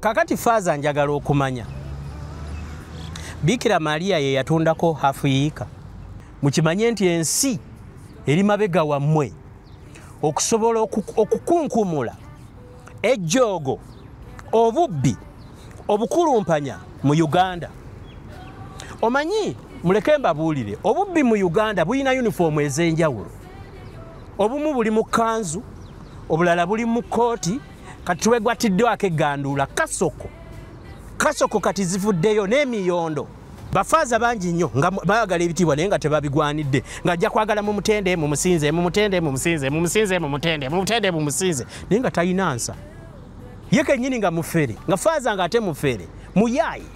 Kakati Faaza, njagala okumanya, Bikira Maria ye yatundako hafu yiika? Mukimanye nti ensi eri mabega wammwe okusobola okukunkumula ejjoogo, obubbi, obukulumpanya mu Uganda. Omanyi, muleke mbabuulire, obubbi mu Uganda bulina yunifoomu ez'enjawulo. Obumu buli mu kkanzu, obulala buli mu kkooti, kati twegwatiddwako egganduula, kasoko kasoko kati zivuddeyo n'emiyondo. Bafaaza bangi nnyo nga baagala ebitiibwa naye nga tebabigwanidde, ng'ajja kwagala mumutende, mumusinze, mumutende, mumusinze, mumusinze, mumutende, mumutende, mumusinze, naye nga talina nsa. Ye kennyini nga mufere, nga faaza ng'ate mufere, muyaayi.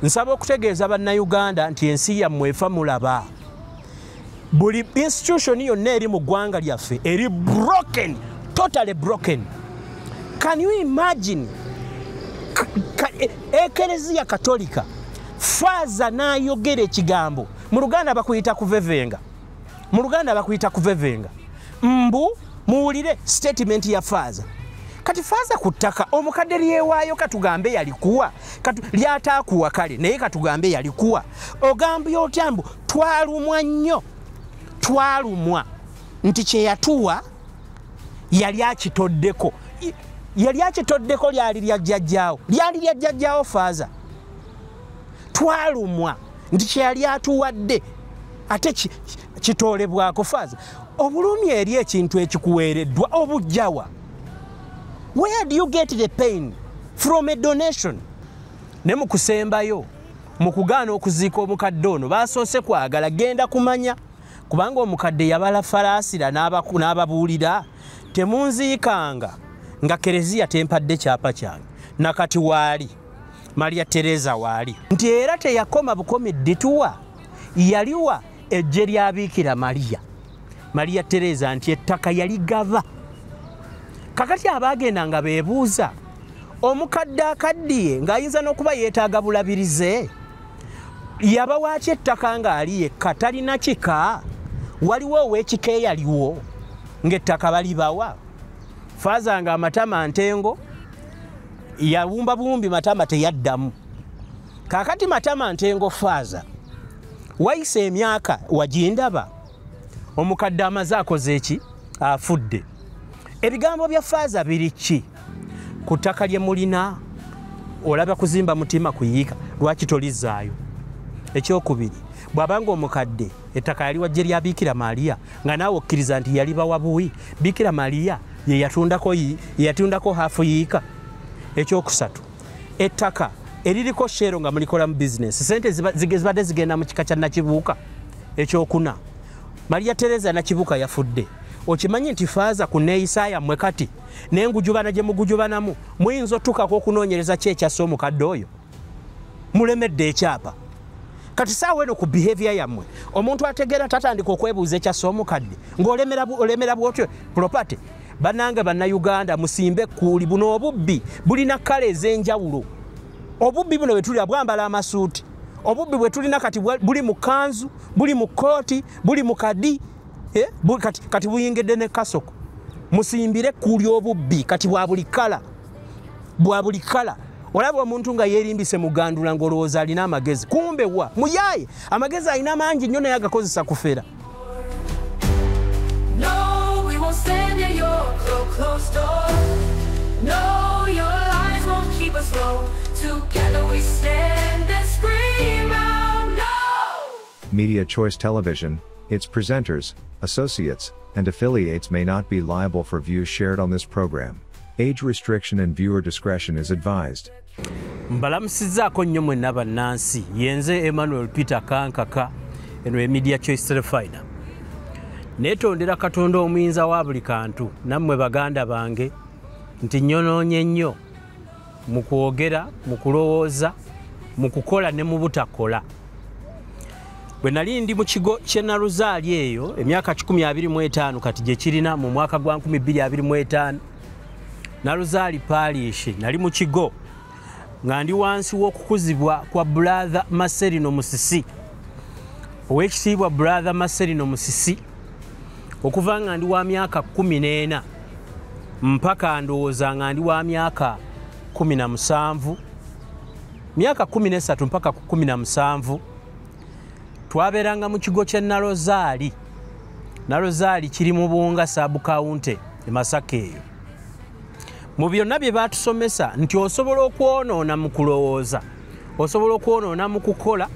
Nsaba okutegeeza Bannayuganda nti ensi yammwe efa mulaba. Buli institution yonna eri mu ggwanga lyaffe eri broken, totally broken. Can you imagine Ekereziya Katolika, faaza n'ayogera ekigambo, mu Luganda bakuyita kuvevenga, mu Luganda bakuyita kuvevenga. Mbu muwulire statement ya faaza. Kati faaza, ku ttaka omukadde lyewaayo, katugambe yalikuwa, lyataakuwa, kale naye katugambe yalikuwa, ogambye otya mbu twalumwa nnyo, twalumwa nti kyeyatuwa yali akitoddeko, yali akitoddeko? Lyali lya jjajjaawo, lyali lya jjajjaawo? Faaza, twalumwa nti kyeyali atuwadde ate kitoolebwako. Faaza, obulumi eri ekintu ekikuweereddwa obujjawa? Where do you get the pain from a donation? Ne mu kusembayo, mu kugaana okuziika omukadde ono, basoose kwagala genda kumanya, kubanga omukadde yabala falaasira n'ababuulira, "Temunziikanga nga kereziya tempadde kyapa kyange." Nakati waali Maria Teresa waali nti era teyakoma bukomi ddituwa, yaliwa ejje lya Biikira Mariya, Maria Teresa, nti ettaka yaligaba. Kakati abaagenda nga beebuuza, omukadde akaddiye ng'ayinza n'okuba yeetaaga bulabirize, yabawaaki ettaka ng'ali yekka, talina kika? Waliwo ow'ekika eyaliwo ng'ettaka balibawa? Faaza nga amatama ntengo, yawumba buwumbi matama, teyaddamu. Kaakati matama ntengo, faaza, wayise emyaka wagindaba, omukadde amaze akoze eki? Afudde. Ebigambo bya faaza biri ki ku ttaka lye mulina? Olaba kuzimba mutima kuyiika, lwaki tolizzaayo? Ekyokubiri, bw'abanga omukadde ettaka yali wajje lya Biikira Maaliya, nga naawe okkiriza nti yali bawa buwi, Biikira Maaliya ye yatundako hafu yiika? Ekyokusatu, ettaka eririko Shell nga mulikolamu bizinesi, sente zibadde zigenda mu kika kya Nakibuuka? Ekyokuna, Maria Teresa Nakibuuka yafudde. Okimanyi nti faaza, ku neeyisa yammwe kati nengujubana gye mugujubanamu, muyinza otukako okunoonyereza ki ekyassa omukadde oyo? Mulemedde ekyapa. Kati saawa eno, ku behavior yammwe, omuntu ategeera tatandika okwebuuza ekyassa omukadde ng'olemera olemera bwotyo property? Bannange Bannayuganda, musimbe ekkuuli. Buno obubbi bulina kala ez'enjawulo. Obubbi buno bwe tulina bwambala amasuuti. Obubbi bwe tulina kati buli mu kanzu, buli mu kooti, buli mu kadi, eh, kati buyingidde ne kasoko. Musimbire ekkuuli. Obubbi kati bwa buli kala, bwa buli kala. Olaba omuntu nga yeerimbise mugandula, ng'olowooza alina amagezi, kumbe wa muyaaye. Amagezi alina mangi nnyo, naye agakozesa kufera. No, we won't stand at your closed door. No, your lies won't keep us low. Together we stand and scream out no! Media Choice Television, its presenters, associates, and affiliates may not be liable for views shared on this program. Age restriction and viewer discretion is advised. Mbalamusizzaako nnyo mwenna bannansi. Yenze Emmanuel Peter Kankaka, eno e Media Choice Terefayina. Neetondera Katonda omuyinza wa buli kantu, nammwe baganda bange, nti nnyonoonye nnyo mu kwogera, mu kulowooza, mu kukola ne mu butakola. Bwe nali ndi mu kigo ky'e Naluzaali eyo emyaka 125 kati gye kirina, mu mwaka gwa 2025, Naluzaali Parish, nali mu kigo nga ndi wansi w'okukuzibwa kwa Brother Marcelino Musisi, ow'ekitiibwa Brother Marcelino Musisi, okuva nga ndi wa myaka 14 mpaka ndowooza nga ndi wa myaka 17, myaka 13 mpaka ku 17, twabeeranga mu kigo ky'e Nalozaali. Nalozaali kiri mu Bunga sub-county e Masaka eyo. Mu byonna bye baatusomesa nti osobola okwonoona mu kulowooza, osobola okwonoona mu kukola,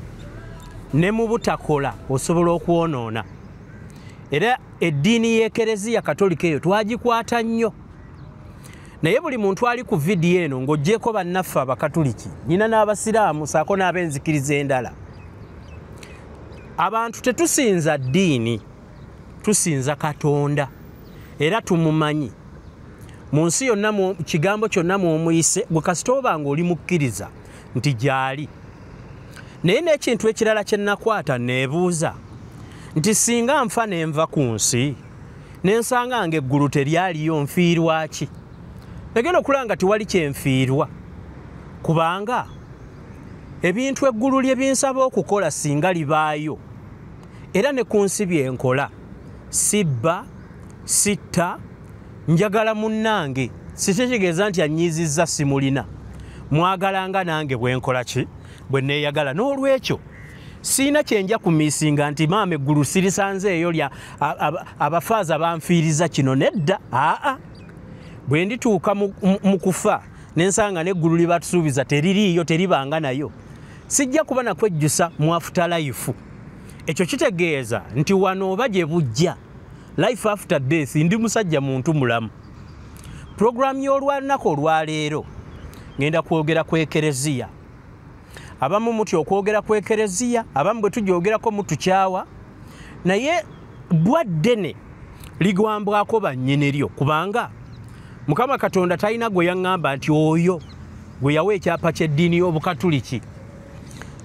ne mu butakola osobola okwonoona. Era eddiini y'Ekereziya Katolika eyo twagikwata nnyo. Naye buli muntu ali ku vidiyo eno ng'oggyeko bannaffe Abakatuliki, nnyina n'Abasiraamu ssaako n'ab'enzikiriza endala, abantu tetusinza ddiini, tusinza Katonda era tumumanyi. Mu nsi yonna, mu kigambo kyonna mw'omuyise, gwe kasita oba ng'oli mukkiriza nti gy'ali. Naye n'ekintu ekirala kye nakwata neebuuza nti singa nfa ne nva ku nsi ne nsanga ng'eggulu teryaliyo, nfiirwa ki? Nagenda okulaba nga tewali kyenfiirwa, kubanga ebintu eggulu lye binsaba okukola singa libaayo, era ne ku nsi bye nkola, sibba, sitta, njagala munnange, sikitegeeza nti annyiizizza simulina, mwagalanga nange bwe nkola ki, bwe neeyagala. N'olwekyo siina kyenja kumiisinga nti maama eggulu sirisanze eyo lya abafaaza banfiiriza kino, nedda. Aa, bwe ndituuka mu kufa ne nsanga n'eggulu lye batusuubiza teririiyo, teribanga nayo, sijja kuba nakwejjusa mu after life. Ekyo kitegeeza nti wano oba gye bujja, life after death, ndi musajja muntu mulamu. Puroguramu y'olwanaku olwaleero ngenda kwogera ku Ekereziya. Abamu mutya okwogera ku Ekereziya, abamu bwe tugyogerako mutukyawa, naye bbwa ddene ligwambwako bannyini lyo, kubanga Mukama Katonda talina gwe yaŋŋamba nti oyo gwe yawa ekyapa ky'eddiini y'Obukatuliki.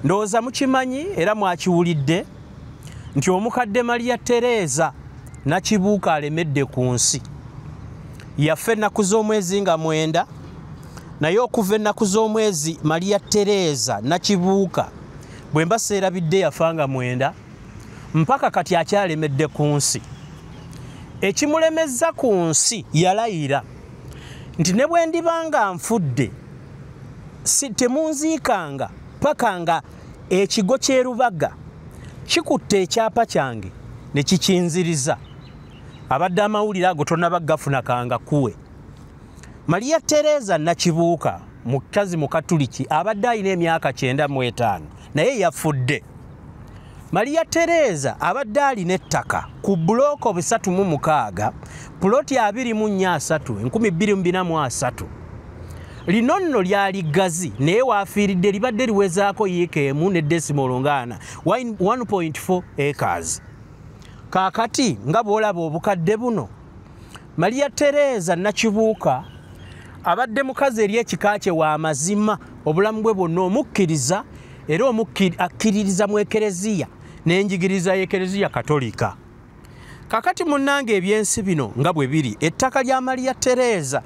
Ndowooza mukimanyi era mwakiwulidde nti omukadde Maria Tereza Nakibuuka alemedde ku nsi. Yafa ennaku z'omwezi nga 9, naye okuva ennaku z'omwezi Maria Tereza Nakibuuka, bwe mba seerabidde, yafa nga 9, mpaka kati akyalemedde ku nsi. Ekimulemezza ku nsi, yalayira nti ne bwe ndiba nga nfudde, si temunziikanga paka nga ekigo ky'e Rubaga kikutte ekyapa kyange ne kikinziriza. Abadde amawulire ago tonnaba gafuna kanga kuwe. Maria Tereza Nakibuuka mukazi Mukatuliki, abadde alina emyaka 95, naye yafudde. Maria Tereza abadde alina ettaka ku buloko 306, puloti 24 3, 2043. Lino nno lyali ggazi, naye waafiiridde libadde liwezaako yiika emu ne decimal ngaana, 1.4 acres. Kaakati nga bw'olaba obukadde buno, Maria Tereza Nakibuuka abadde mukazi eri ekika kye wa mazima, obulamu bwe bwonna omukkiriza, era akkiririza mu Ekereziya n'enjigiriza y'Ekereziya Katolika. Kakati munnange, ebyensi bino nga bwe biri, ettaka lya Maria Tereza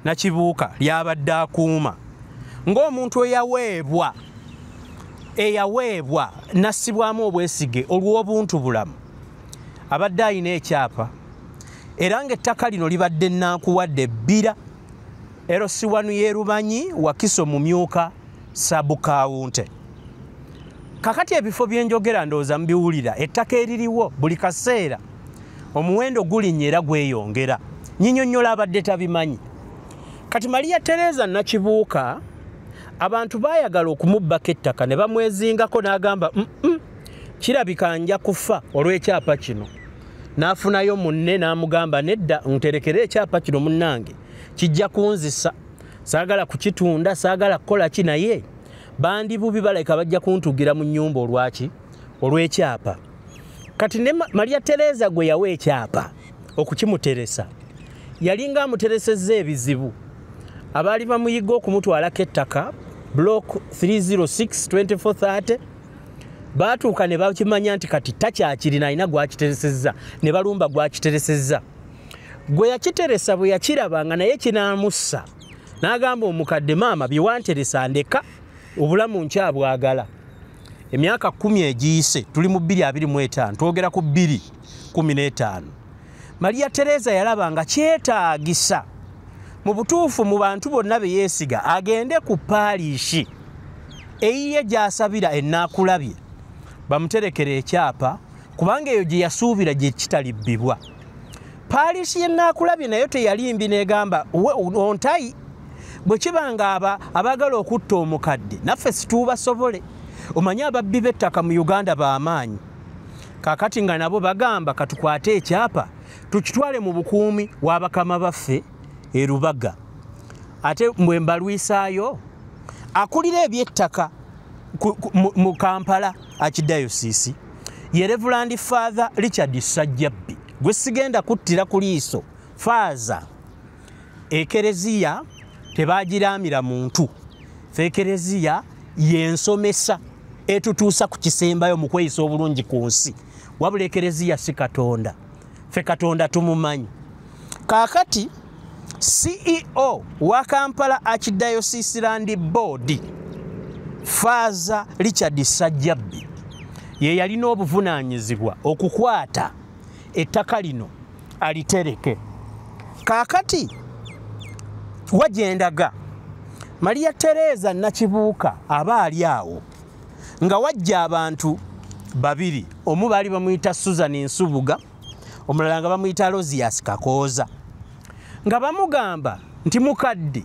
Nakibuuka lyabadde akuuma ng'omuntu eyaweebwa nassibwamu obwesige olw'obuntu bulamu, abadde alina ekyapa, era ng'ettaka lino libadde Nankuwadde Bbira, LC1 y'Erubanyi, Wakiso Mumyuka sub-county. Kakati ebifo byenjogera ndowooza mubiwulira. Ettaka eririwo buli kaseera omuwendo gulinnya era gweyongera. Nyinyonnyola abadde tabimanyi. Kati Maria Tereza Nakibuuka abantu baayagala okumubbako ettaka ne bamwezingako, n'agamba, Kirabika nja kufa olw'ekyapa kino." N'afunayo munne n'amugamba, "Nedda, nterekere ekyapa kino munnange, kijja kunzisa, saagala kukitunda, saagala kukola ki, naye bandi bubi, balabika bajja kuntugira mu nnyumba olwaki, olw'ekyapa." Kati ne Maria Tereza gwe yawa ekyapa okukimuteresa, yalinga amuteresezza ebizibu. Abaali bamuyiga okumutwalako ettaka, block 306 2430, baatuuka ne bakimanya nti kati takyakirina, alina gwakiteresezza, ne balumba gwakiteresezza. Gwe yakiteresa bwe yakiraba nga naye kinaamussa, n'agamba omukadde, "Maama, bye wanteresa ndeka, obulamu nkyabwagala." Emyaka 10 egiyise, tuli mu 2025, twogera ku 2015, Maria Tereza yalaba nga kyetaagisa Mu butuufu mu bantu bonna be yeesiga agende ku paalishi eyiye gy'asabira Enaakulabye bamuterekere ekyapa, kubanga eyo gye yasuubira gye kitalibbibwa. Paalishi y'Enaakulabye nayo teyali mbi, n'egamba ontayi bwe kiba nga abaagala okutta omukadde naffe situubasobole. Omanye ababbi b'ettaka mu Uganda b'amaanyi. Kaakati nga nabo bagamba katukwate ekyapa tukitwale mu bukuumi w'abakama baffe e Rubaga. Ate mbwe mbalwisaayo akulira ebyettaka mu Kampala Archdiocese ye Reverend Father Richard Sajjabbi, gwe sigenda kuttira ku liiso. Faaza, ekereziya tebagiramira muntu. Fe ekereziya yensomesa etutuusa ku kisembayo mu kweyisa obulungi ku nsi. Wabula ekereziya si Katonda, ffe Katonda tumumanyi. Kaakati CEO wa Kampala Archdiocese Land Board Father Richard Sajjabbi ye yalina obuvunaanyizibwa okukwata ettaka lino alitereke. Kaakati wagendaga Maria Teresa Nakibuuka aba ali awo nga wajja abantu babiri, omu baali bamuyita Susan Nsubuga, omulala nga bamuyita Aloysius Kakooza, nga bamugamba nti mukadde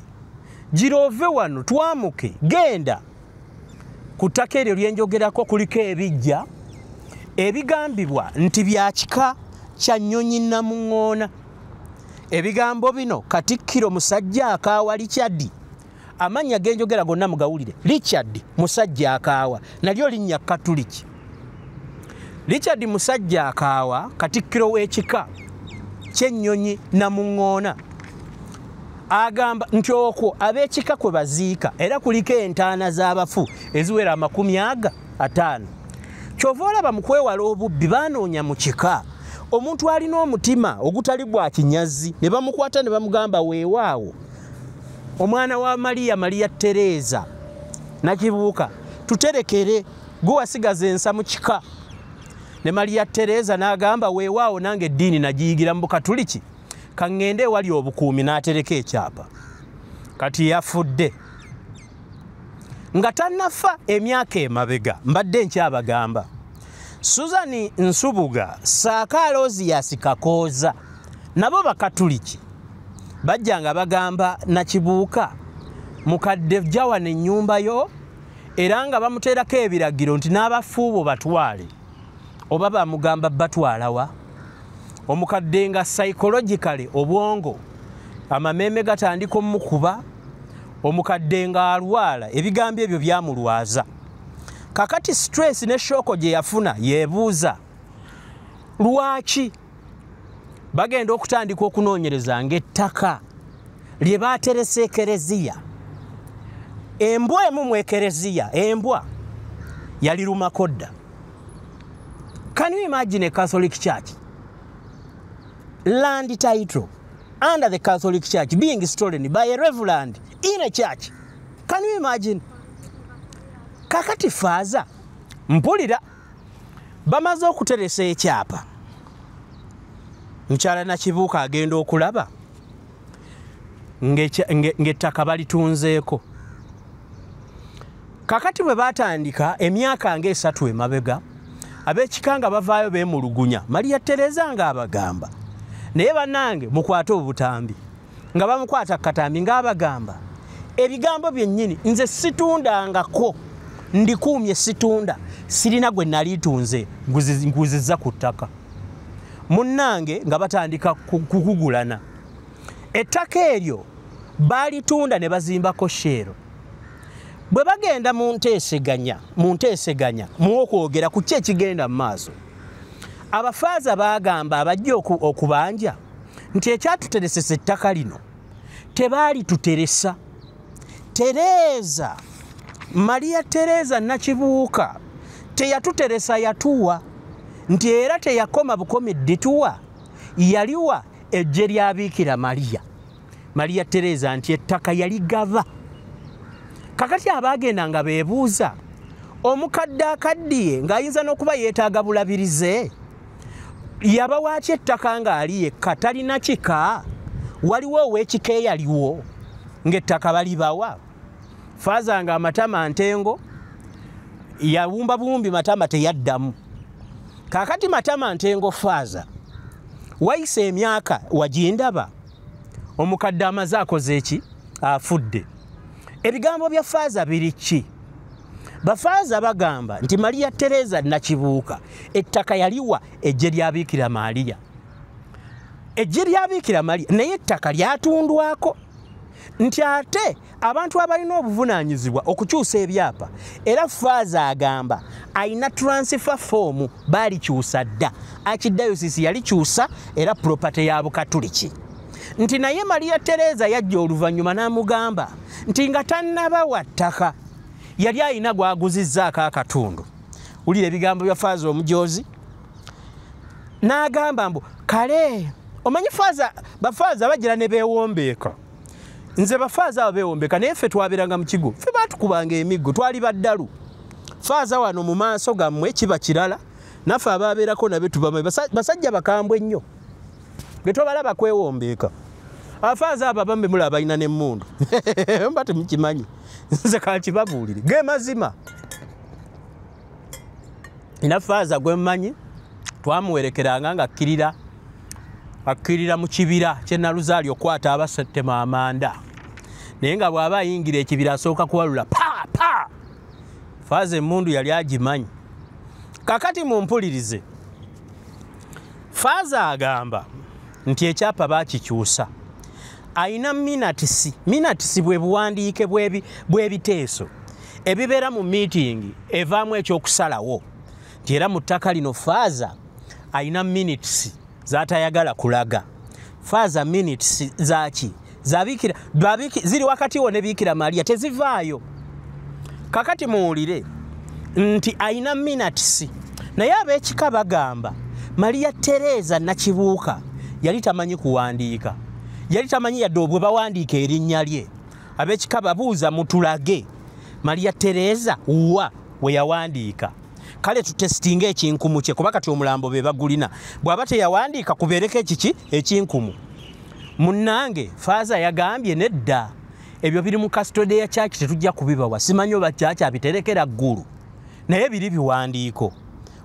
girove wano twamuke genda ku ttaka eryo lyenjogerako, kuliko ebijja ebigambibwa nti bya kika kya Nnyonyi Namuŋŋoona. Ebigambo bino Katikkiro Musajja Akaawa Richard, amannya genjogera gonna mugawulire, Richard Musajja Akaawa, nalyo linnya Katuliki. Richard Musajja Akaawa Katikkiro w'ekika ky'Ennyonyi Namuŋŋoona agamba nti okwo ab'ekika kwe baziika era kuliko entaana z'abafu eziwera 50. Kyova olaba mu kwewala obubbi banoonya mu kika omuntu alina omutima ogutali gwa kinyazi ne bamukwata ne bamugamba weewaawo omwana wa Maria, Maria Teresa Nakibuuka, tuterekere gwe wasigaza ensa mu kika. Ne Maria Teresa n'agamba weewaawo nange eddiini nagiyigira mu Bukatuliki, kaŋŋende ewali obukuumi, n'atereka ekyapa. Kati yafudde nga tannafa emyaka emabega, mbadde nkyabagamba Susan Nsubuga ssaako Aloysius Kakooza nabo Bakatuliki bajja nga bagamba Nakibuuka mukadde jja wano ennyumba yo, era nga bamuteerako ebiragiro nti n'abafuubo batwale, oba bamugamba batwalawa. Omukadde nga psychologically obwongo amameeme gatandika omukuba, omukadde nga alwala, ebigambo ebyo byamulwaza. Kakati stress ne shock gye yafuna yeebuuza lwaki bagenda okutandika okunoonyereza ng'ettaka lye baateresa ekereziya, embwa emu mu ekereziya, embwa yalirumako dda. Can you imagine a Catholic Church land title under the Catholic Church being stolen by a reverend in a church? Can you imagine? Kakati faaza mpulira bamaze okuteresa ekyapa, mukyala Nakibuuka agenda okulaba ng'ettaka balitunzeeko. Kakati bwe baatandika emyaka ng'esatu emabega, ab'ekika nga bavaayo beemulugunya, Maria Teresa ng'abagamba naye bannange mukwate obutambi, nga bamukwata katambi ng'abagamba ebigambo byennyini, nze situndangako, ndikuumye situnda, sirina gwe naliitunze nguzizza ku ttaka. Munnange nga batandika kukugulana ettaka eryo, baalitunda ne bazimbako Shell. Bwe bagenda mu nteeseganya mu okwogera ku ki ekigenda mu maaso, abafaaza baagamba abajja okubanja nti ekyatuteresesa ettaka lino tebaalituteresa. Teresa, Maria Teresa Nakibuuka teyatuteresa, yatuwa nti era teyakoma bukomi ddituwa, yaliwa ejje lya Biikira Maria, Maria Teresa, nti ettaka yaligaba. Kakati abaagenda nga beebuuza omukadde akaddiye ng'ayinza n'okuba yeetaaga bulabirize, yabawaaki ettaka ng'ali yekka talina kika? Waliwo ow'ekika eyaliwo ng'ettaka balibawa. Faaza nga amatama ntengo yawumba bumbi matama teyaddamu. Kaakati matama ntengo faaza wayise emyaka wagindaba omukadde amaze akoze eki afudde. Ebigambo bya faaza biri ki? Bafaaza bagamba nti Maria Teresa Nakibuuka ettaka yaliwa eggye lya Biikira Maria. Eggye lya Biikira Maria naye ettaka lyatundwako. Nti ate abantu abalina obuvunaanyizibwa okukyusa ebyapa, era faaza agamba ayina transfer form baalikyusa dda. Archdiocese yalikyusa era property ya Bukatuliki. Nti naye Maria Teresa yajja oluvannyuma n'amugamba nti nga tannabawa ttaka yali ayina gw'aguzizzaako akatundu. Wulira ebigambo bya faaza omujoozi n'agamba mbu kale omanyi faaza, bafaaza bagira ne beewombeeka. Nze bafaaza abo beewombeeka naye ffe twabeeranga mu kigo, ffe baatukubanga emiggo, twali baddalu. Faaza wano mu maaso gammwe kiba kirala, naffe abaabeerako nabe tubamanyi, basajja bakambwe nnyo gwe tobalaba kwewombeeka. Abafaaza abo abamu be mulaba balina n'emmundu mba temukimanyi, nze kankibabuulire ge mazima. Nina faaza gwe mmanyi twamuwerekeranga nga akkirira mu kibira kye Naluzaali okwata abasetema amanda, naye nga bw'aba ayingira ekibira asooka kuwalula pa pa. Faaza emmundu yali agimanyi. Kakati mumpulirize, faaza agamba nti ekyapa baakikyusa. Ayina minatisi, minatisi bwe buwandiike bw'ebiteeso ebibeera mu meeting evaamu ekyokusalawo. Nti era mu ttaka lino faaza ayina minutes z'atayagala kulaga. Faaza minutes zaaki? Zabikira, ziri wakati wo ne Biikira Maria tezivaayo. Kakati muwulire nti ayina minutes, naye ab'ekika bagamba Maria Teresa Nakibuuka yali tamanyi kuwandiika, yali tamanyi yadde bwe bawandiika erinnya lye. Ab'ekika babuuza mutulage Maria Teresa wa we yawandiika. Kale tutesitinga ekinkumu kye kuba kati omulambo be bagulina, bw'aba teyawandiika kubeereko ekiki ekinkumu. Munnange faaza yagambye nedda, ebyo biri mu custody ya church tetujja kubibawa, simanyi oba church abiterekera ggulu, naye biri biwandiiko.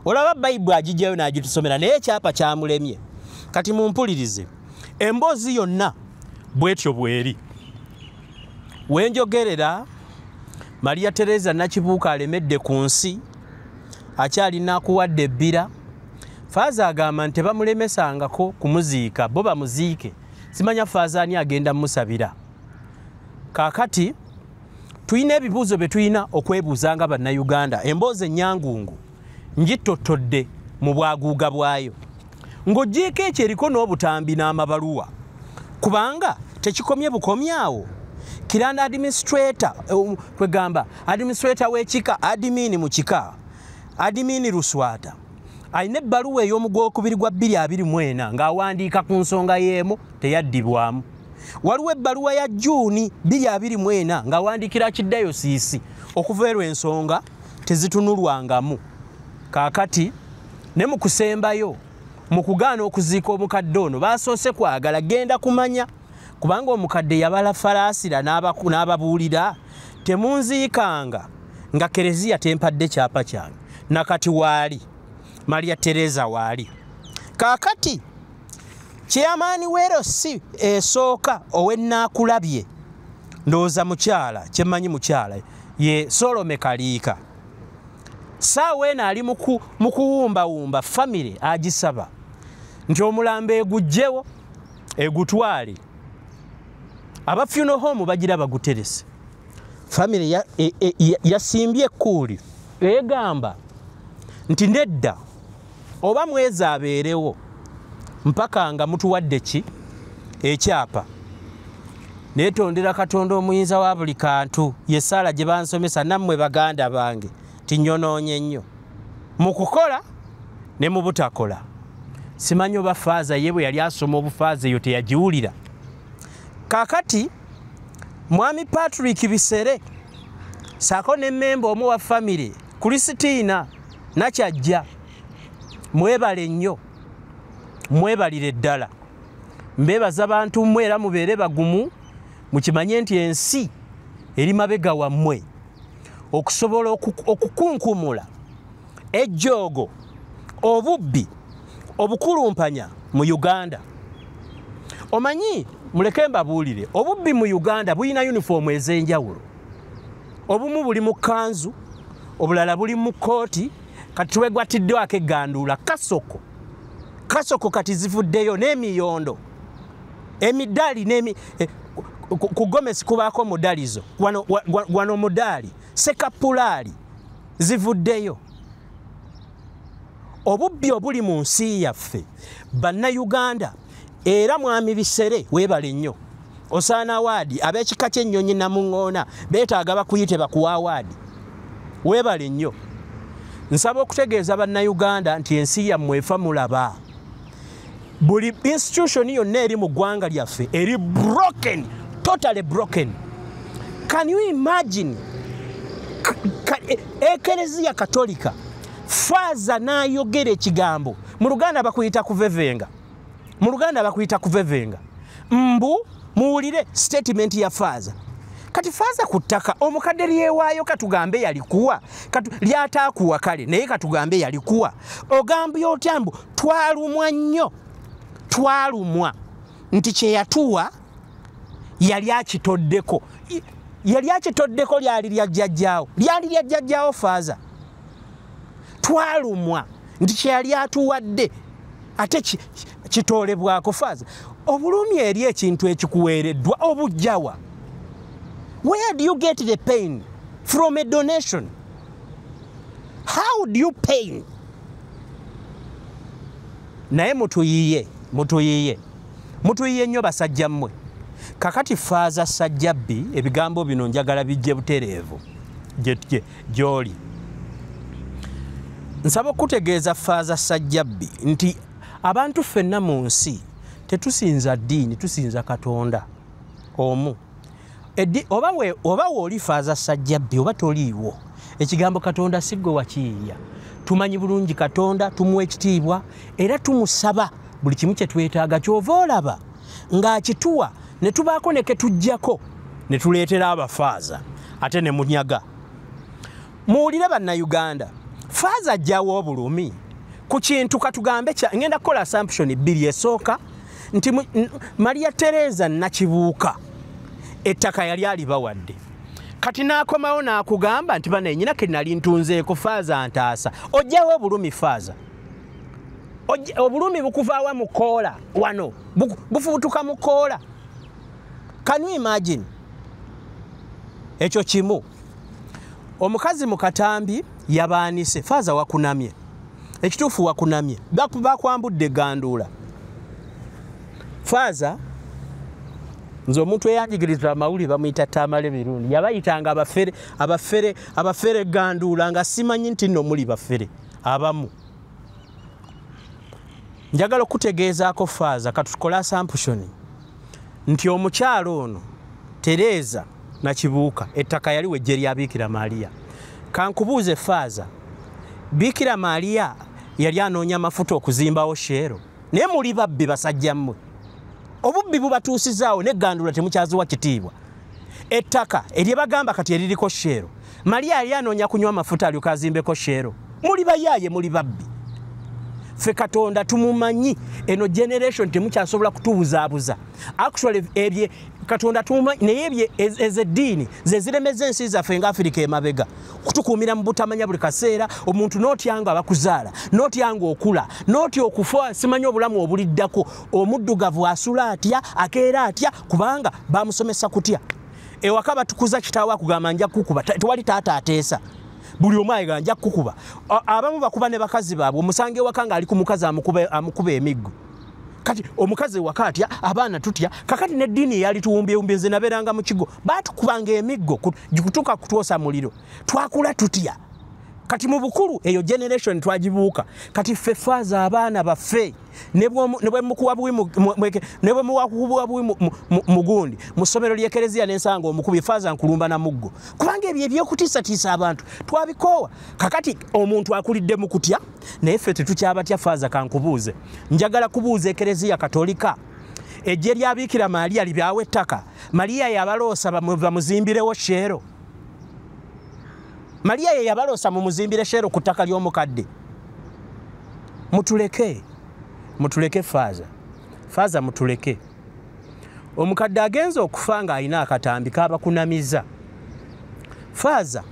Olaba Bayibuli agijjayo n'agitusomera naye ekyapa kyamulemye. Kati mumpulirize, emboozi yonna bwetyo bweri. Wenjogerera Maria Teresa Nakibuuka alemedde ku nsi, akyalina akuwadde ebbira. Faaza agamba nti tebamulemesangako kumuziika, bo bamuziike. Simanya faaza ani agenda musabira. Kaakati tulina ebibuuzo bye tulina okwebuuza nga Bannayuganda. Emboozi ennyangungu ngittottodde mu bwaguuga bwayo. Ng'oggyeeko ekyo eriko n'obutambi n'amabaluwa, kubanga tekikomye bukomye awo. Kiranda administrator, kwegamba administrator w'ekika, admin mu kika, admin Luswata alina ebbaluwa ey'omugwokubiri gwa 2024 ng'awandiika ku nsonga y'emu teyaddibwamu. Waliwo ebbaluwa ya Juni 2024 ng'awandiikira Archdiocese okuva erwo ensonga tezitunulwangamu. Kaakati ne mu kusembayo mu kugaana okuziika omukadde ono basoose kwagala genda kumanya, kubanga omukadde yabala falaasira n'ababuulira temunziikanga nga kereziya tempadde kyapa kyange. Nakati waali Maria Teresa waali. Kaakati chairman w'erosi esooka ow'ennaakulabye ndowooza mukyala, kyemmanyi mukyala ye Solome Kaliika, saawa eno ali mu kuwumbawumba famire agisaba nti omulambo eguggyewo egutwale. Aba funeral home bagira baguterese. Famire yasimbye ekkuuli egamba nti nedda, oba mwezi abeerewo mpaka nga mutuwadde ki ekyapa. Neetondera Katonda omuyinza wa buli kantu, ye ssaala gye bansomesa nammwe baganda bange tinyonoonye nnyo mu kukola ne mu butakola. Simanyi oba faaza ye bwe yali asoma obufaaza eyo teyagiwulira. Kaakati Mwami Patrick Bisere ssaako ne mmemba omu wa famire Christina Nakyajja, mwebale nnyo, mwebalire ddala. Mbebaza bantu mmwe era mubeere bagumu, mukimanye nti ensi eri mabega wammwe okusobola okukunkumula ejjoogo, obubbi, obukulumpanya mu Uganda. Omanyi, muleke mbabuulire, obubbi mu Uganda bulina yunifoomu ez'enjawulo. Obumu buli mu kkanzu, obulala buli mu kkooti, kati twegwatiddwako egganduula kasoko. Kasoko kati zivuddeyo n'emiyondo, emidaali ku gomesi kubaako mudalizo, wano mudaali, sekapulaali zivuddeyo. Obubbi obuli mu nsi yaffe Bannayuganda, era Mwami Bisere weebale nnyo, osaana awaadi. Ab'ekika ky'ennyonyi Namuŋŋoona beetaaga bakuyite bakuwa awaadi, weebale nnyo. Nsaba okutegeeza Bannayuganda nti ensi yammwe efa mulaba. Buli institution yonna eri mu ggwanga lyaffe eri broken, totally broken. Can you imagine Ekereziya Katolika, faaza n'ayogera ekigambo, mu Luganda bakuyita kuvevenga, mu Luganda bakuyita kuvevenga. Mbu muwulire statement ya faaza. Kati faaza ku ttaka omukadde lyewaayo, katugambe yalikuwa, lyataakuwa kale, naye katugambe yalikuwa, ogambye otya mbu twalumwa nnyo, twalumwa nti kye yatuwa yali akitoddeko, yali akitoddeko, lyali lya jjajjaawo, lyali lya jjajjaawo. Faaza, twalumwa nti kye yali atuwadde ate kitoolebwako. Faaza, obulumi eri ekintu ekikuweereddwa obujjawa? Where do you get the pain from a donation? How do you pain? Naye mutuyiye, mutuyiye, mutuyiye nnyo basajja mmwe. Kakati Faaza Sajjabbi, ebigambo bino njagala bijje butereevu gy'oli. Nsaba okutegeeza Faaza Sajjabbi nti abantu ffenna mu nsi tetusinza ddiini, tusinza Katonda omu. Oba wooli Faaza Sajjabbi oba toliiwo, ekigambo Katonda si ggwe wakiyiiya. Tumanyi bulungi Katonda, tumuwa ekitiibwa era tumusaba buli kimu kye twetaaga. Kyova olaba ng'akituwa ne tubaako ne ketujjako ne tuleetera abafaaza ate ne munyaga. Muwulire Bannayuganda, faaza ajjawo obulumi ku kintu katugambe ngenda kukola assumption bbiri. Esooka nti Maria Teresa Nakibuuka ettaka yali alibawadde, kati n'akomawo n'akugamba nti bana nyina ke nali ntunzeeko, faaza ntaasa. Ojjawo obulumi faaza, obulumi bukuvaawa mu koola wano, bufubutuka mu koola. Can you imagine? Ekyo kimu. Omukazi mu katambi yabaanise, faaza wakunamye, ekituufu wakunamye, bakwambudde ganduula. Faaza, nze omuntu eyanjigiriza amawulire bamuyita Tamale Mirundi, yabayitanga abafere, abafere, abafere ganduula, nga simanyi nti nno muli bafere abamu. Njagala okutegeezaako faaza, katukola assumption nti omukyalo ono Teresa Nakibuuka ettaka yali wejje lya Biikira Maria. Kankubuuze faaza, Biikira Maria yali anoonya mafuta okuzimbawo Shell? Naye muli babbi basajja mmwe, obubbi bubatuusizaawo n'eggandula temukyaziwa kitiibwa. Ettaka eryebagamba kati eririko Shell, Maria yali anoonya kunywa mafuta alyoka azimbeko Shell? Muli bayaaye, muli babbi. Ffe Katonda tumumanyi, eno generation temukyasobola kutubuzaabuza. Actually ebye Katonda tumumanyi, naye ebye ez'eddiini ze ziremeza ensi zaffe nga Afirika emabega, kutukuumira mu butamanya buli kaseera. Omuntu n'otyanga abakuzaala, n'otyanga okula, n'otya okufa, simanyi obulamu obuliddako. Omuddugavu asula atya, akeera atya, kubanga bamusomesa kutya. Ewaka batukuza kitaawe akugamba nja kukuba, tewali taata ateesa, buli omu ayiga nja kukuba. Abamu bakuba ne bakazi baabwe, omusange ewaka ng'ali ku mukazi amukuba emiggo. Kati omukazi ewaka atya, abaana tutya. Kakati n'eddiini yali tuwumbyewumbye. Nze nabeeranga mu kigo, baatukubanga emiggo kutuuka kutwosa muliro, twakula tutya. Kati mu bukulu eyo generation twagibuuka. Kati ffe faaza, abaana baffe ne bwe mukuwa buwi, ne bwe muwakuwa buwi mugundi mu ssomero ly'ekereziya n'ensanga omukubi, faaza nkulumba na muggo, kubanga ebyo ebyokutiisatiisa abantu twabikoowa. Kakati omuntu akulidde mu kutya, naye ffe tetukyabatya. Faaza, kankubuuze, njagala kubuuza Ekereziya Katolika, Ejje lya Bikira Maria libyawe ettaka. Maria yabaloosa bamuzimbirewo Shell. Maria ye yabaloosa mumuzimbire Shell ku ttaka ly'omukadde. Mutuleke, mutuleke faaza, faaza mutuleke. Omukadde agenze okufa ng'alina akatambi kabakunamiza. Faaza,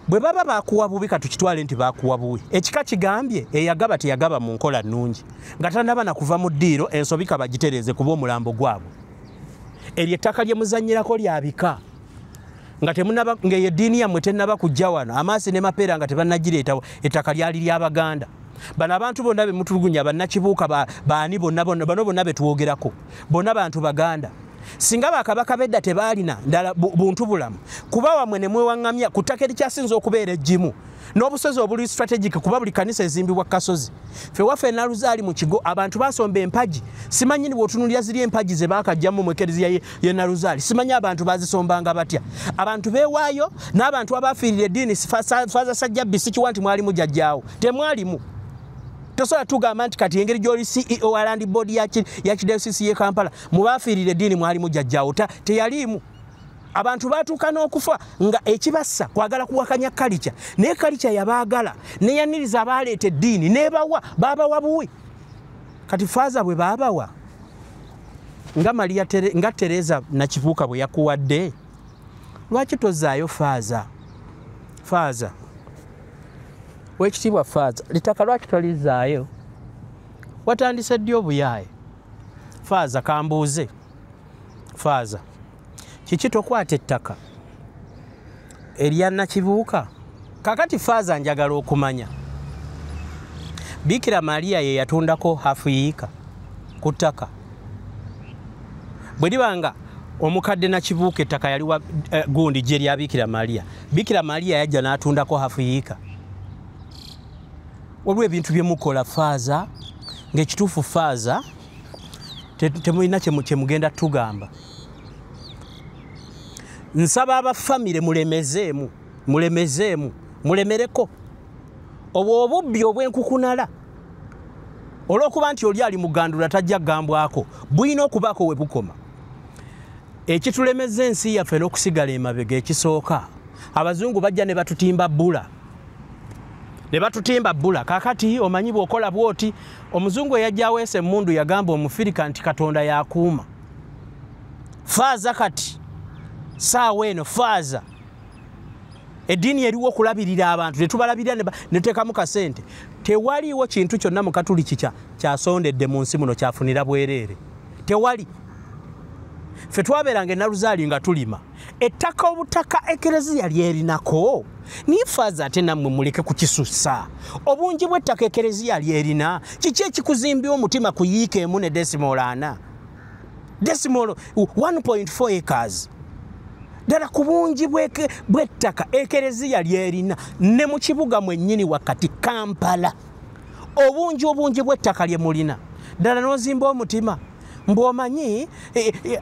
bwe baba bakuwa bubi, katukitwale nti bakuwa bubi. Ekika kigambye eyagaba teyagaba mu nkola nnungi, nga tannaba na kuva mu ddiiro, ensobi kabagitereeze kuba omulambo gwabwe. Eryo ettaka lye muzannyirako lya bika, nga temunaba, ng'eyo eddiini yammwe tennaba kujja wano, amaasi ne mapeera nga tebannagireetawo, ettaka lyali ly'Abaganda. Bano abantu bonna be mutulugunya, bannakibuuka, baani bonna bonna, bano bonna be twogerako, bonna bantu Baganda. Singa bakabaka b'edda tebaalina ndala buntu bulamu, kuba wammwe ne mwewaŋŋamya ku ttaka erikyasinze okubeera eggimu n'obusozi obuli strategic, kuba buli kanisa ezimbibwa kasozi. Ffe waffe Naluzaali mu Kigo abantu basomba empagi, simanyi ni bw'otunuulira ziri empagi ze baakajjamu mu ekereziya ye Naluzaali, simanyi abantu bazisombanga batya. Abantu beewaayo n'abantu abaafiirira eddiini. Faaza Sajjabbi, sikiwa nti mwalimu jjajjaawo, temwalimu. Tosobola tugamba nti kati engeri gy'oli CEO wa Land Board ya Archdiocese y'e Kampala, mu baafiirira eddiini mwalimu jjajjaawo, teyaliimu. Abantu baatuuka n'okufa nga ekibassa kwagala kuwakanya kalica, naye kalica yabaagala neyaniriza abaaleeta eddiini nebawa, baabawa buwi. Kati faaza bwe baabawa nga Maria nga Teresa Nakibuuka bwe yakuwadde, lwaki tozaayo faaza? Faaza wekitiibwa, faaza, litaka lwaki tolizaayo? Watandise ddi obuyaaye? Faaza, kambuuze faaza, kiki tokwata ettaka erya Nakibuuka? Kakati faaza, njagala okumanya, Bikira Maria ye yatundako hafu yiika ku ttaka? Bwe libanga omukadde Nakibuuka ettaka yaliwa gundi gye lya Bikira Maria, Bikira Maria yajja n'atundako hafu yiika? Waliwo ebintu bye mukola faaza ng'ekituufu faaza temulina kyemugenda tugamba. Nsaba abafamire mulemezeemu, mulemezeemu, mulemereko obwo obubbi obw'enkukunala. Olw'okuba nti oli ali mugandula tajja kugambwako, bulina okubaako we bukoma. Ekitulemeza ensi yaffe n'okusigala emabega, ekisooka, abazungu bajja ne batutimba bbula, ne batutimba bbula. Kaakati omanyi bw'okola bw'oti, omuzungu eyajja aweesa emmundu yagamba omufirika nti Katonda yakuuma. Faaza, kati saawa eno faaza, eddiini eriwo okulabirira abantu, tetubalabirira ne tuteekamu kasente. Tewaliiwo kintu kyonna mu Katuliki kyasondedde mu nsi muno kyafunira bwereere, tewali. Ffe twabeeranga enaluzaali nga tulima ettaka, obutaka ekereziya lyerinako. Naye faaza, ate nammwe muleke kukisussa. Obungi bw'ettaka ekereziya lyerina, kiki ekikuzimbya omutima ku yiika emu ne decimal 4, decimal 1.4 acres? Ddala ku bungi bw'ettaka ekereziya lyerina ne mu kibuga mwennyini wakati Kampala, obungi bw'ettaka lye mulina, ddala n'ozimba omutima mbw'omanyi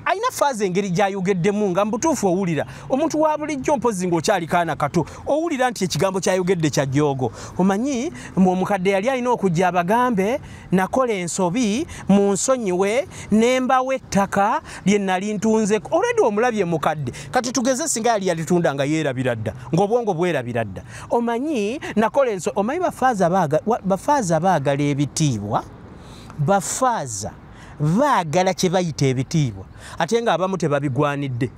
alina faaza engeri gy'ayogeddemu nga mubutuufu owulira omuntu wa bulijjo, mpozi ng'okyali kaana kato, owulira nti ekigambo ky'ayogedde kya jjoogo. Omanyi mbu omukadde yali alina okujja abagambe, nakola ensobi, mu nsonyiwe, ne mbawa ettaka lye nali ntunzeko. Olwedde omulabye mukadde, kati tugeze singa yali yalitunda nga yeerabira dda, ng'obwongo bwerabira dda. Omanyi nakola ensobi. Omanyi bafaaza baagala ebitiibwa, bafaaza baagala kye bayita ebitiibwa, ate ng'abamu tebabigwanidde.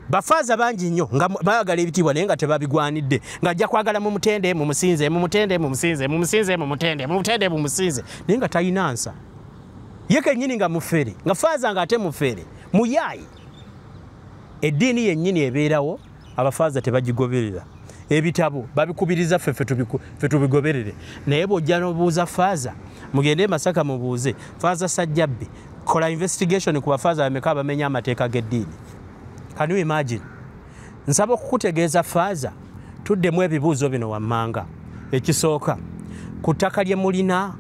Bafaaza bangi nnyo nga baagala ebitiibwa naye nga tebabigwanidde, ng'ajja kwagala mumutende, mumusinze, mumutende, mumusinze, mumusinze, mumutende, mumutende, mumusinze, naye nga talina nsa. Ye kennyini nga mufere, nga faaza ng'ate mufere, muyaayi. Eddiini yennyini ebeerawo, abafaaza tebagigoberera. Ebitabo babikubiriza ffe, ffe tubigoberere, naye bw'ojja n'obuuza faaza, mugende e Masaka mubuuze Faaza Sajjabbi, kola investigation ku bafaaza bameka abamenya amateeka g'eddiini. Can you imagine? Nsaba okukutegeeza faaza, tuddemu ebibuuzo bino wammanga. Ekisooka, ku ttaka lye mulina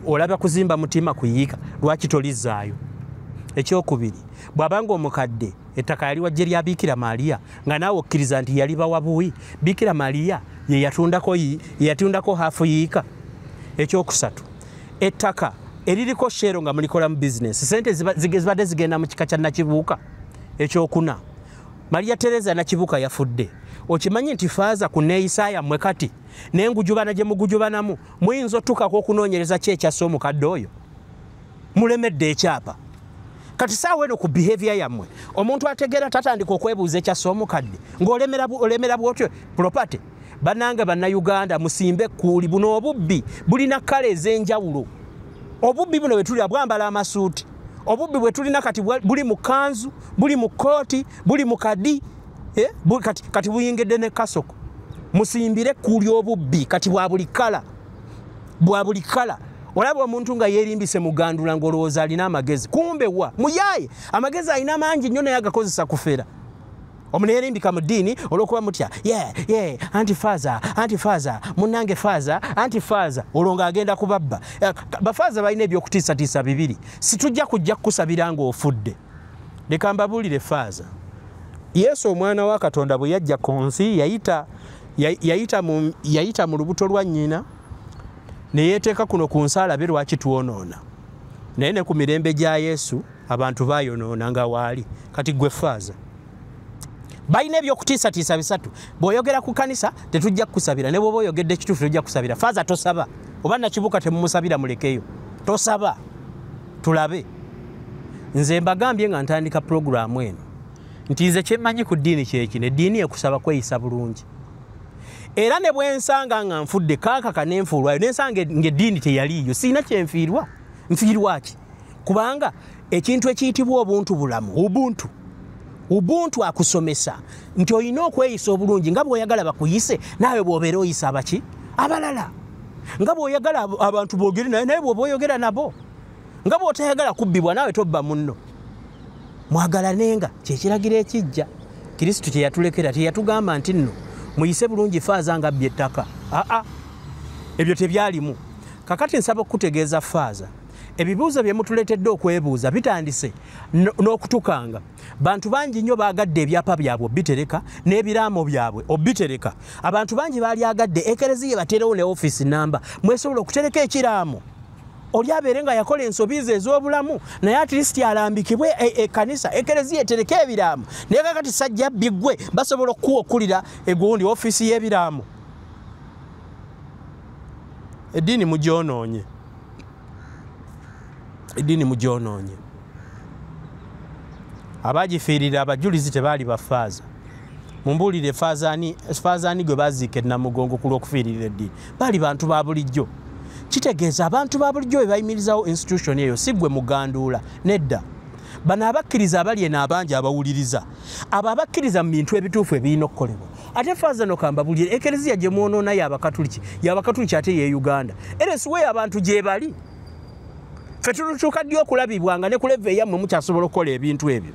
olaba kuzimba mutima kuyiika, lwaki tolizzaayo? Ekyokubiri, bw'abanga omukadde ettaka yali wajje lya Bikira Maria, nga naawe okkiriza nti yali bawa buwi, Bikira Maria ye yatundako, ye yatundako hafu yiika? Ekyokusatu, ettaka Eririko shero nga mulikola mu business. Sente zibadde zigenda mu kika kya Nakibuuka ekyokuna. Maria Teresa Nakibuuka yafudde. Okimanyi nti faaza ku neeyisa yammwe kati n'engujubana gye mugujubanamu muyinza otuukako okunoonyereza ki ekyassa omukadde oyo. Mulemedde ekyapa. Kati saawa eno ku behavior yammwe omuntu ategeera tatandika okwebuuza ekyassa omukadde ng'olemera bw'otyo property. Bannange Bannayuganda musimbe ekkuuli, buno obubbi bulina kkala ez'enjawulo. Obubbi buno bwe tulya bwambala amasuuti. Obubbi bwe tulina kati buli mu kanzu, buli mu kkooti, buli mu kadi, kati buyingidde ne kasoko. Musimbire ekkuuli obubbi kati bwa buli kkala. Bwa buli kkala. Olaba omuntu nga yeerimbise mugandula ng'olowooza alina amagezi. Kumbe wa muyaaye amagezi alina mangi nnyo naye agakozesa kufera. Omuntu yeerimbika mu ddiini olw'okuba mutya ye anti faaza munnange faaza anti faaza, olwo ng'agenda kubabba. Bafaaza balina ebyokutiisatiisa bibiri. Situjja kujja kukusabira ng'ofudde. Leka mbabuulire faaza, Yesu omwana wa Katonda bwe yajja ku nsi yayita mu lubuto lwa nnyina ne yeeteeka kuno ku nsi alabe lwaki twonoona. Naye ne ku mirembe gya Yesu abantu baayonoona nga waali. Kati gwe faaza, balina ebyokutiisatiisa bisatu. Bw'oyogera ku kanisa tetujja kukusabira, ne bw'oba oyogedde ekituufu tetujja kukusabira. Faaza tosaba, oba Nakibuuka temumusabira mulekeyo. Tosaba, tulabe. Nze mbagambye nga ntandika pulogulaamu eno nti nze kyemmanyi ku ddiini kyekino, eddiini ekusaba kweyisa bulungi. Era ne bwe nsanga nga nfudde kankaka ne nfuulwayo, ne nsanga ng'eddiini teyaliiyo, sirina kye nfiirwa. Nfiirwa ki? Kubanga ekintu ekiyitibwa obuntu bulamu, ubuntu. Ubuntu akusomesa nti olina okweyisa obulungi nga bw'oyagala bakuyise, naawe bw'obeera oyisa abaki abalala. Nga bw'oyagala abantu boogere naye, naye bw'oba oyogera nabo. Nga bw'otayagala kubbibwa naawe tobba munno. Mwagalanenga kyekiragiro ekijja Kristo kye yatulekera. Teyatugamba nti nno muyise bulungi faaza nga abbye ettaka. Aa, ebyo tebyalimu. Kakati nsaba okukutegeeza faaza, ebibuuzo bye mutuleetedde okwebuuza bitandise n'okutukanga. Bantu bangi nnyo baagadde ebyapa byabwe obitereka n'ebiraamo byabwe obitereka. Abantu bangi baalyagadde ekereziya bateerewo ne ofiisi namba mwesobola okutereka ekiraamo. Oli abeere nga yakola ensobi ze ez'obulamu naye at least alambikibwe ekkanisa, ekereziya etereke ebiraamo. Naye kakati sajja biggwe basobola okukuwa okulira egundi ofiisi y'ebiraamo. Eddiini mugyonoonye. Eddiini mugyonoonye. Abagifiirira abajulizi tebaali bafaaza. Mumbuulire faaza ani gwe baziika e Namugongo ku lw'okufiirira eddiini? Baali bantu ba bulijjo. Kitegeeza abantu ba bulijjo be bayimirizawo institution eyo, si ggwe muganduula. Nedda. Bano abakkiriza abali eno abangi abawuliriza, abo abakkiriza mu bintu ebituufu ebirina okukolebwa. Ate faaza no kambabulire, ekereziya gye mwonoona y'Abakatuliki, y'Abakatuliki ate ye Uganda. Era ensiwe abantu gye bali. Ffe tulutuuka ddi okulabibwa nga ne ku level eyammwe mukyasobola okukola ebintu ebyo?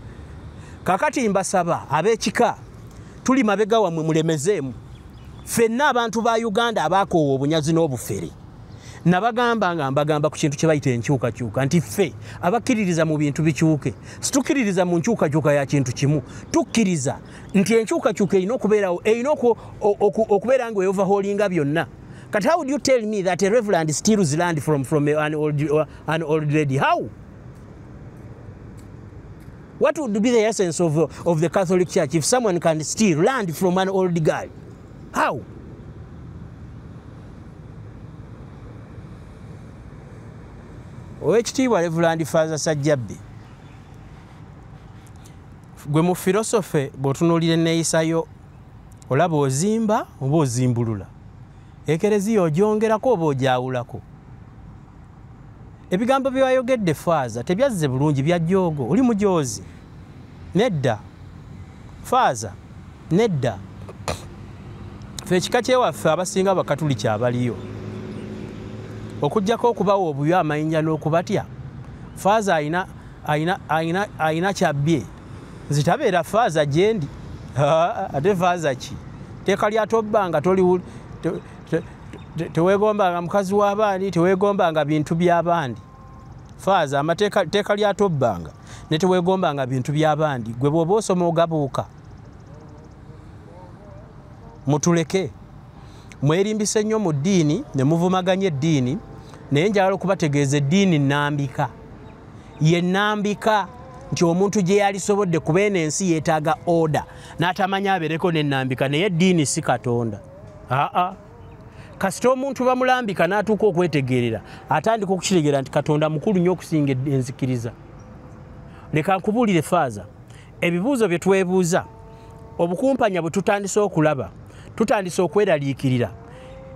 Kakati mbasaba ab'ekika, tuli mabega wammwe, mulemezeemu. Ffenna abantu ba Uganda abaakoowa obunyazi n'obufere, nabagamba nga mbagamba ku kintu kye bayita enkyukakyuka nti ffe abakkiririza mu bintu bikyuke situkkiririza mu nkyukakyuka ya kintu kimu. Tukkiriza nti enkyukakyuka erina okubeerawo, erina okubeera nga eoverhaulinga byonna. Kati how would you tell me that a reverend steals land from an old lady? How? What would be the essence of the Catholic Church if someone can steal land from an old guy? How? Owekitiibwa Reverend Father Sajjabbi, gwe mu philosophy bw'otunuulira enneeyisayo, olaba ozimba oba ozimbulula ekereziya, ogyongerako oba ogyawulako? Ebigambo bye wayogedde faaza tebyazze bulungi, bya jjoogo. Oli mujoozi? Nedda faaza, nedda. Ffe ekika kyewaffe abasinga Bakatuliki abaliyo, okugjako okubawa obuyo amayinja n'okubatya, faaza ayina ayina ayina ayina kyabbye, nze tabeera faaza gyendi. Ate faaza ki? Teeka lyatobbanga, toli teweegombanga mukazi w'abandi, teweegombanga bintu by'abandi. Faaza, amateeka teeka lyatobbanga ne teweegombanga bintu by'abandi. Gwe bw'oba osoma ogabuuka. Mutuleke, mwerimbise nnyo mu ddiini ne muvumaganya eddiini. Naye njagala okubategeeza eddiini nnambika. Ye nnambika nti omuntu gye yalisobodde kuba eno ensi yeetaaga order n'atamanya abeereko n'ennambika, naye eddiini si Katonda. Aa, kasita omuntu bamulambika n'atuuka okwetegeerera, atandika okukitegeera nti Katonda mukulu nnyo okusinga enzikiriza. Leka nkubuulire Faaza, ebibuuzo bye twebuuza, obukumpanya bwe tutandise okulaba, tutandise okweraliikirira.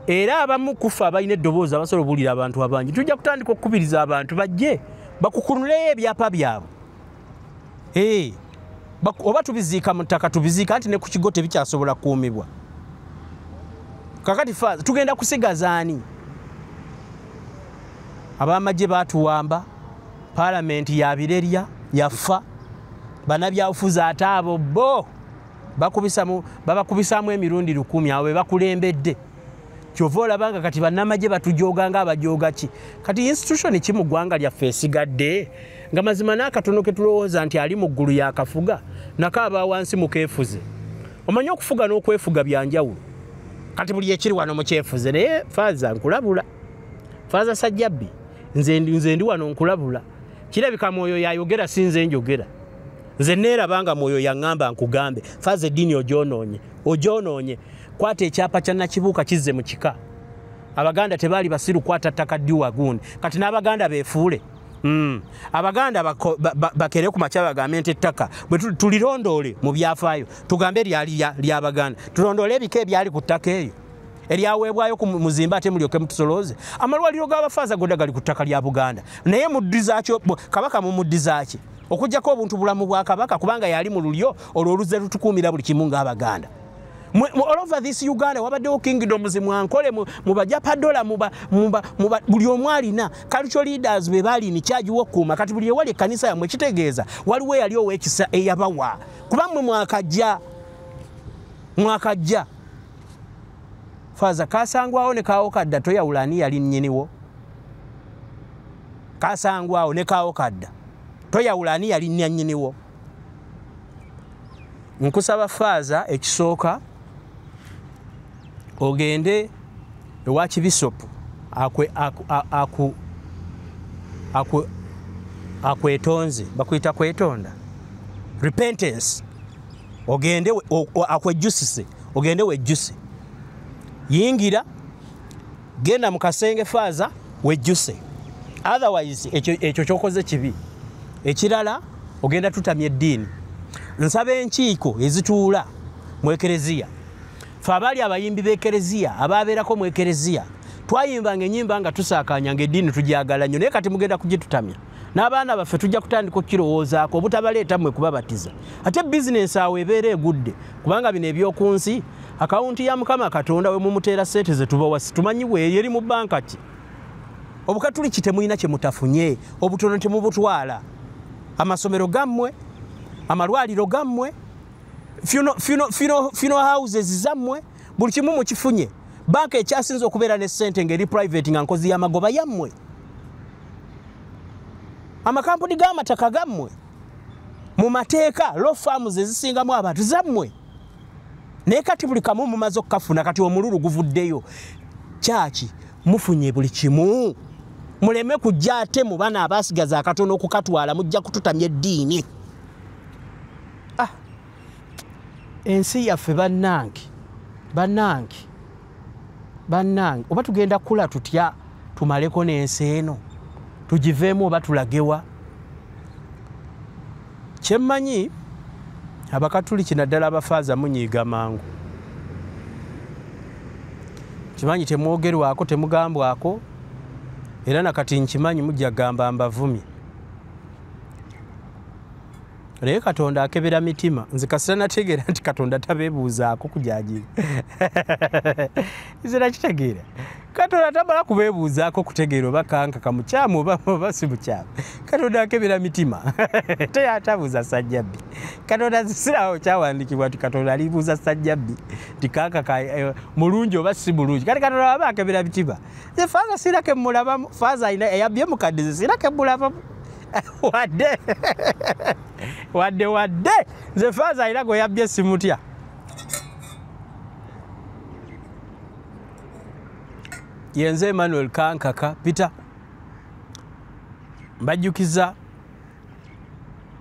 Era abamu kufa abalina eddoboozi abasobola obuulira abantu abangi, tujja kutandika okukubiriza abantu bajje bakukunuleyo ebyapa byabwe. Oba tubiziika mu ttaka, tubiziika nti ne ku kigo tebikyasobola kukuumibwa. Kakati Faaza, tugenda kusigaza ani? Ab'amagye baatuwamba, paalamenti ya birerya yafa, bannabyabufuzi ate abo bo babakubisaamu emirundi 1000, abo be bakulembedde. Kyova olaba nga kati bannamagye batujooga ng'abajooga ki. Kati institution ki mu ggwanga lyaffe esigadde nga mazima n'akatono ke tulowooza nti ali mu ggulu yakafuga, nako aba wansi mukeefuze. Omanyi okufuga n'okwefuga bya njawulo. Kati buli ekiri wano mukyefuze. Naye Faaza nkulabula, Faaza Sajjabbi, nze ndi wano nkulabula. Kirabika mwoyo yayogera, si nze njogera. Nze neeraba nga mwoyo yaŋŋamba nkugambe, Faaza eddiini ogyonoonye, ogyonoonye. Kwata ekyapa kya Nakibuuka kizze mu kika. Abaganda tebaali basiru kwata ttaka ddiwa gundi. Kati n'Abaganda beefuule. Abaganda bakere ku makya bagambe nti ettaka bwe tulirondoole mu byafaayo, tugambe lyali ly'Abaganda, tulondoole ebika ebyali ku ttaka eyo eryaweebwayo ku muzimba, ate mulyoke mutusolooze. Amalwaliro g'abafaaza gonna gali ku ttaka lya Buganda, naye muddizaaki Kabaka? Mumuddizaaki okuggyako obuntu bulamu bwa Kabaka, kubanga yali mu lulyo olwo oluzze lutukuumira buli kimu ng'Abaganda. All over this Uganda wabaddewo kingdoms, mwankole, mu Bajapadola, buli omu alina cultural leaders be baali in charge w'okukuuma. Kati buli ewali ekkanisa yammwe kitegeeza waliwo eyali ow'ekisa eyabawa, kuba mmwe mwakajja, mwakajja. Faaza, kasangwawo ne kaawo kadda, toyawula ani yali nnyiniwo. Kasangwawo ne kaawo kadda, toyawula ani yali nnyiniwo. Nkusaba Faaza, ekisooka ogende ewa kibisopu akwetonze, bakuyita kwetonda, repentance. Ogende akwejjusise, ogende wejjuse. Yingira, genda mu kasenge Faaza, wejjuse. Otherwise ekyo kyokoze kibi. Ekirala, ogenda tutamya eddiini. Nsaba enkiiko ezituula mu ekereziya, fe abaali abayimbi b'ekereziya, ababeerako mu ekereziya, twayimbanga ennyimba nga tusaakanya ng'eddiini tugyagala nnyo, naye kati mugenda kugitutamya. N'abaana baffe tujja kutandika okukirowoozaako obutabaleeta mmwe kubabatiza. Ate bizinensi awo ebeera egudde, kubanga bino eby'oku nsi, akawunti ya Mukama Katonda we mumuteera ssente ze tubawa tumanyi bweri eri mu banka ki. Obukatuliki temulina kye mutafunye, obutono temubutwala. Amasomero gammwe, amalwaliro gammwe, funeral houses zammwe, buli kimu mukifunye. Banka ekyasinze okubeera ne ssente ng'eri private nga nkozi y'amagoba yammwe. Amakampuni g'amataka gammwe. Mu mateeka law firms ezisingamu abantu zammwe. Naye kati buli kamu mumaze okukafuna, kati omululu guvuddeyo. Kyaki mufunye buli kimu, muleme kujja ate mu bana abasigaza akatono okukatwala, mujja kututamya eddiini. Ensi yaffe bannange, bannange, bannange, oba tugenda kula tutya tumaleko n'ensi eno, tugiveemu oba tulagewa? Kyemmanyi Abakatuliki naddala abafaaza munyiiga mangu. Kimanyi temwogerwako, temugambwako, era nakati nkimanyi mujja gamba mbavumye. Naye Katonda akebera mitima. Nze kasita nategeera nti Katonda tabeebuuzaako kujaajira. Nze nakitegeera. Katonda tamala kubeebuuzaako kutegeera oba kankaka mukyamu oba si mukyamu. Katonda akebera mitima. Teyatabuuza Sajjabbi. Katonda sirawo kyawandiikibwa nti Katonda alibuuza Sajjabbi nti kankaka mulungi oba si mulungi. Kati Katonda aba akebera mitima. Nze Faaza sirina ke mmulabamu. Faaza alina eyabbye mukadde, nze sirina ke mmulabamu. Wadde wadde wadde, nze Faaza alina gwe yabbye simutya. Yenze Emmanuel Kankaka Peter. Mbajjukiza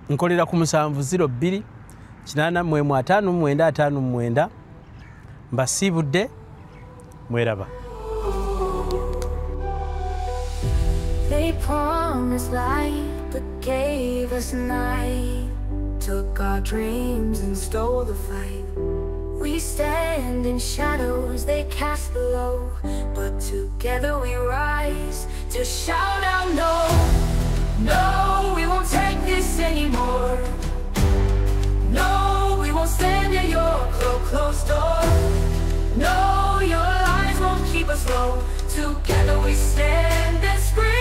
nkolera ku 702 8 59 59. Mbasiibudde, mweraba. They promised light but gave us night. Took our dreams and stole the fight. We stand in shadows they cast below, but together we rise to shout out no. No, we won't take this anymore. No, we won't stand at your closed door. No, your lies won't keep us low. Together we stand and scream.